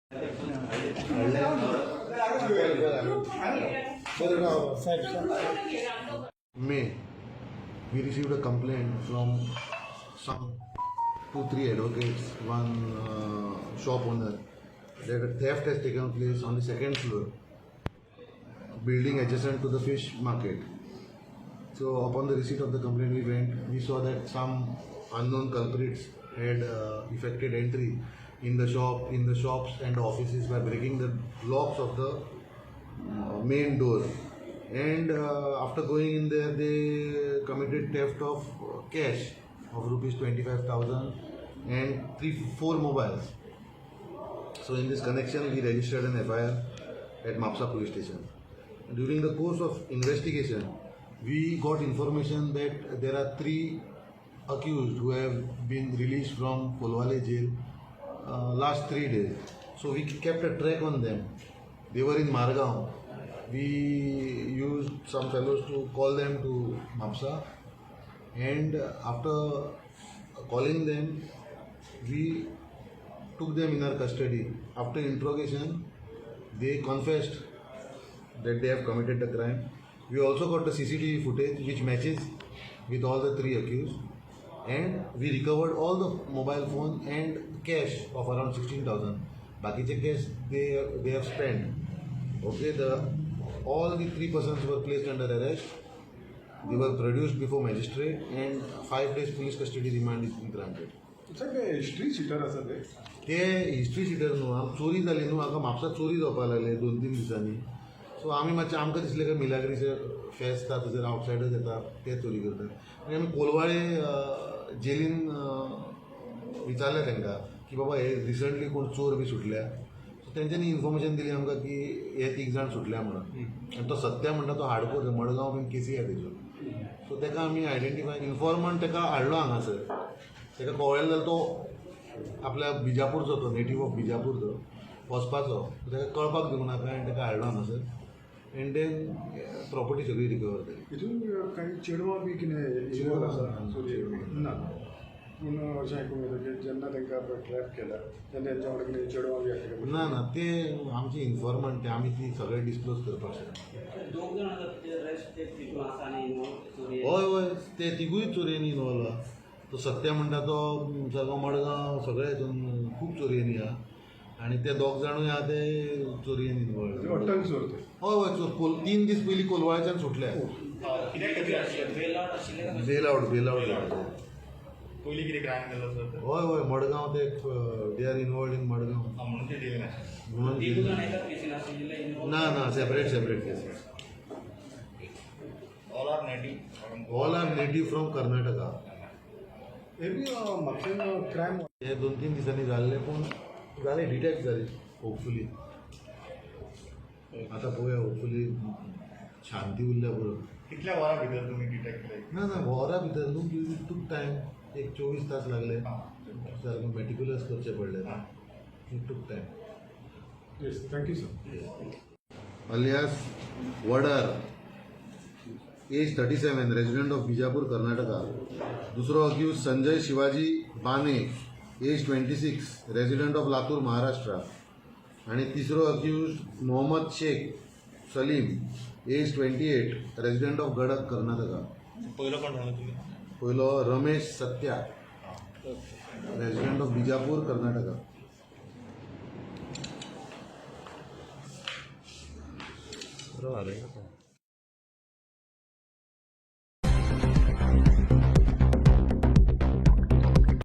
May, we received a complaint from some 2-3 advocates, one shop owner, that a theft has taken place on the second floor, building adjacent to the fish market. So upon the receipt of the complaint, we went, we saw that some unknown culprits had effected entry in the shop, in the shops and offices by breaking the locks of the main door. And after going in there, they committed theft of cash of rupees 25,000 and 3-4 mobiles. So in this connection, we registered an FIR at Mapsa police station. During the course of investigation, we got information that there are 3 accused who have been released from Colvale jail last 3 days. So we kept a track on them. They were in Margao. We used some fellows to call them to Mapsa, and after calling them, we took them in our custody. After interrogation, they confessed that they have committed the crime. We also got the CCTV footage which matches with all the 3 accused, and we recovered all the mobile phone and cash of around 16,000. Bakiche cash they have spent. Okay, all the 3 persons were placed under arrest. They were produced before magistrate and 5 days police custody remand is been granted. साहेब, history sheeter आसा ते? ते history शिटर न्हू, आम चोरी जाली न्हू, हांगा म्हापसा चोरी जावपाक लागले 2-3 दिसांनी. सो आमी मातशें आमकां दिसलें काय मिलाग्रीचे फेस्त आसा, थंयसर आवटसायडर्स येता ते चोरी करतात. आनी आमी कोलवाळे जेलीन विचारलें तांकां की बाबा हे रिसंटली कोण चोर बी सुटल्या. सो तेंच्यांनी इन्फॉर्मेशन दिली आमकां की हे 3 जाण सुटल्या म्हणून. आनी तो सत्या म्हणटा तो हाडकोर, मडगांव बीन केसी आहा तेज्यो. सो ताका आमी आयडेंटिफाय इन्फॉर्मंट ताका हाडलो हांगासर. ताका कळ्ळें जाल्यार तो आपल्या बिजापूरचो, तो नेटीव ऑफ बिजापूर, तो वचपाचो. ताका कळपाक दिवंक नाका आनी ताका हाडलो हांगासर एंड then property सगळी रिकवर जाली. हितून कांय चेडवां बी कितें इन्वॉल्व आसा ना? पूण अशें आयकूंक येता की जेन्ना तांकां ट्रॅप केला तेन्ना तेंच्या वांगडा कितें चेडवां बी आसली? ना ना, ते आमचे इन्फॉर्मंट, ते आमी ती सगळें डिस्क्लोज करपाक शकना. हय हय, ते तिगूय चोरयेनी इनवॉल्व आहा. तो सत्या म्हणटा तो सारको मडगांव सगळे हितून खूब चोरयेनी आहा, आनी ते 2 जाणूय आहा ते चोरयेन इनवॉल्व. अट्टल चोर ते? हय हय, चोर. 3 दीस पयलीं कोलवाळच्यान सुटले. बेल आवट, बेल आवट. पयलीं कितें क्रायम केल्लो सर? हय हय, मडगांव ते they are involved in Madgaon. म्हणून ते जेलीन म्हणून ना ना, separate separate cases. All are native? All are native from Karnataka. हे बी म्हापशेन क्रायम हे 2-3 दिसांनी जाल्ले, पूण जाले डिटेक्ट जाले होपफुली. आतां पळोवया, होपफुली शांती उरल्या पुरो. कितल्या वरां भितर तुमी डिटेक्ट केले? ना ना, वरां भितर न्हू, टूक टायम. एक 24 तास लागले, सारकें मेटिक्युलस करचें पडलें. It took time. Yes, thank you sir. Alias Vadar, age 37, resident of Bijapur, Karnataka. दुसरो accused Sanjay Shivaji Bane, age 26, resident of Latur, Maharashtra. आणि तिसरो accused Mohammad Shaikh Salim, age 28, resident of Gadag, Karnataka. पयलो कोण सांगलो तुमी? पयलो Ramesh Satya, resident of Bijapur, Karnataka. बरोबर.